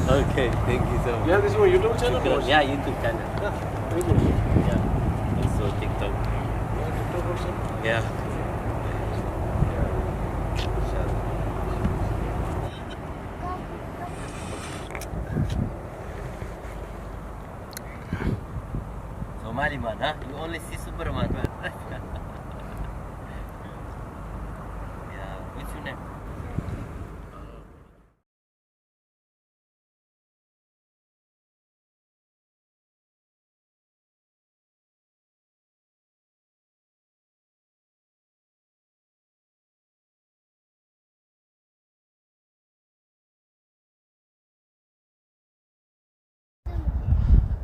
Okay, thank you so much. You have this on YouTube channel? Shukran. Also? Yeah, YouTube channel. Yeah, very good. Yeah. Also TikTok. Yeah, TikTok also. Yeah. Inshallah. Somali man, huh? You only see Superman, man. Yeah. What's your name?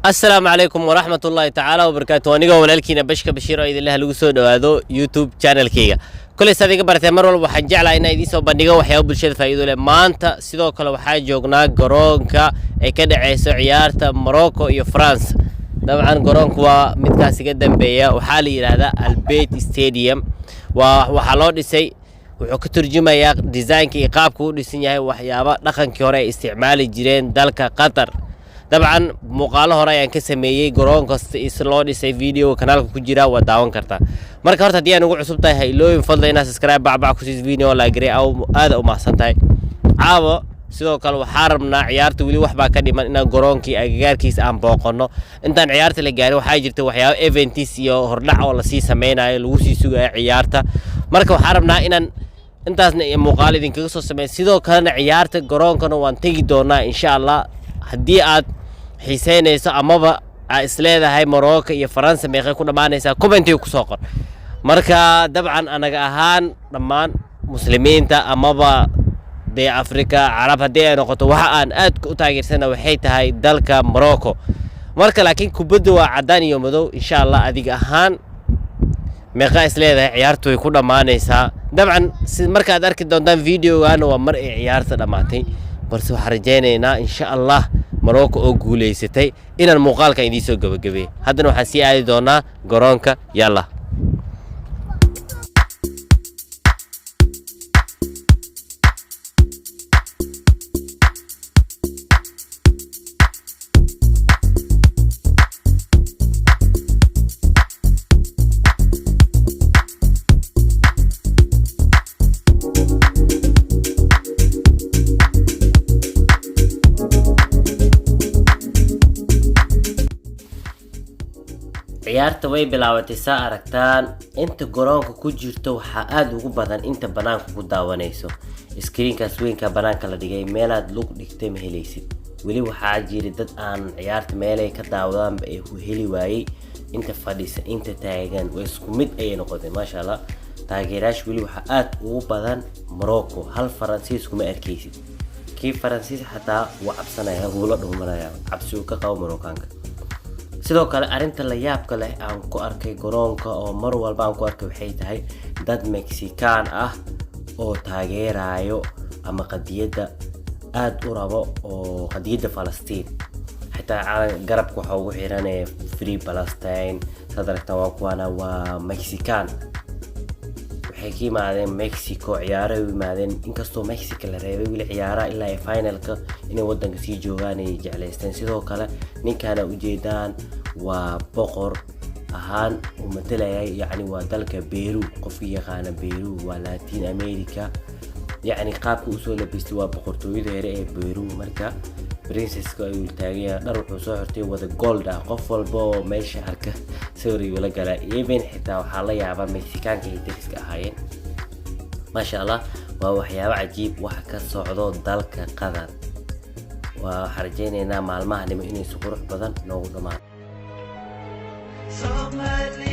Asalaamu calaykum waraxmat ullaahi tacaala wabarakaatu. Anigoo walaalkiina Bashka Bashiir oo idinlaha lagu soo dhowaado YouTube channelkayga. Koley saad iga baratee, mar walba waxaan jeclahay inaan idiin soo bandhigo waxyaaba bulshada faa'iido leh. Maanta sidoo kale waxaa joognaa garoonka ay ka dhaceyso ciyaarta Morocco iyo France. Dabcan garoonku waa midkaas iga dambeeya, waxaa la yidhaahdaa Albeit Stadium. Waa waxaa loo dhisay, wuxuu ka turjumayaa design-ka iyo qaabka u dhisan yahay waxyaaba dhaqankii hore ay isticmaali jireen dalka Qatar. Dabcan muuqaalo hore ayaan ka sameeyey garoon kasta is loo dhisay, video kanaalka ku jira, waa daawan kartaa. Marka horta haddii aan ugu cusub tahay, ha ilooyin fadla inaad subscribe bacbac ku siis, video like garee, aada u mahadsan tahay. Caawa sidoo kale waxaa rabnaa, ciyaarta weli wax baa ka dhiman, inaan garoonkii agagaarkiisa aan booqanno intaan ciyaarta la gaarin. Waxaa jirta waxyaabo events iyo hordhac oo lasii sameynayo, lagu sii sugayo ciyaarta. Marka waxaa rabnaa inaan intaasna muuqaal idinkaga soo sameyn, sidoo kalena ciyaarta garoonkana waan tegi doonaa insha Allah. Haddii aad xiiseynayso amaba aa isleedahay Morocco iyo Faransa meeqay ku dhammaanaysaa, commentiga kusoo qor. Marka dabcan anaga ahaan dhammaan muslimiinta amaba dee Afrika, Carab haddii ay noqoto, waxa aan aad u taageersana waxay tahay dalka Morocco. Marka laakiin kubadda waa caddaan iyo madow. Insha Allah, adiga ahaan meeqaa is leedahay ciyaartu way ku dhammaanaysaa? Dabcan si markaad arki doontaan videogaana waa mar ay ciyaarta dhammaatay, balse waxaan rajaynaynaa insha Allah Morocco oo guulaysatay inaan muuqaalkan idiin soo gabagabeeyey. Haddana waxaan sii aadi doonaa garoonka. Yalla. Ciyaarta way bilaabatay, saa aragtaan. Inta garoonka ku jirto waxaa aada ugu badan inta banaanka ku daawanayso. Screenkaas weynka banaanka la dhigay, meelaad lug dhigtay ma helaysid. Weli waxaa jira dad aan ciyaarta meelay ka daawadaanba ay ku heli waayey. Inta fadhisa, inta taagan waa isku mid ayay noqotay, maasha Allah. Taageerayaasha weli waxaa aada ugu badan Morocco, hal Faransiis kuma arkaysid. Kii Faransiis xataa wuu cabsanaya, wuu la dhuumanaya, cabsi uu ka qabo Moroccaanka. Sidoo kale arrinta la yaabka leh aan ku arkay garoonka oo mar walba aan ku arkay waxay tahay dad Mexican ah oo taageerayo ama qadiyadda aada u rabo oo qadiyadda Falastiin. Xitaa calan garabka waxaa ugu xiran "Free Palestine". Saad aragtaan, waa kuwaana, waa Mexican, waxay ka yimaadeen Mexico, ciyaaray u yimaadeen. Inkastoo Mexico la reebay, weli ciyaaraha ilaa ay finalka inay wadanka sii joogaan ay jeclaysteen. Sidoo kale ninkaana ujeedaan waa boqor ahaan uu matalayay, yacni waa dalka Peru. Qofkii yaqaana Peru waa Latin America. Yacni qaabka usoo labistay waa boqortooyada hore ee Peru. Marka princesska ayuu taagan yahay, dhar wuxuu soo xirtay wada gold ah. Qof walba oo meesha arka sawir ayuu la galaa, even xitaa waxaa la yaabaa Mexicaanka ay dariska ahaayeen. Maasha Allah, waa waxyaabo cajiib waxa ka socdo dalka Qatar. Waa waxaan rajaynaynaa maalmaha dhimo inay si qurux badan noogu dhammaan. Somali.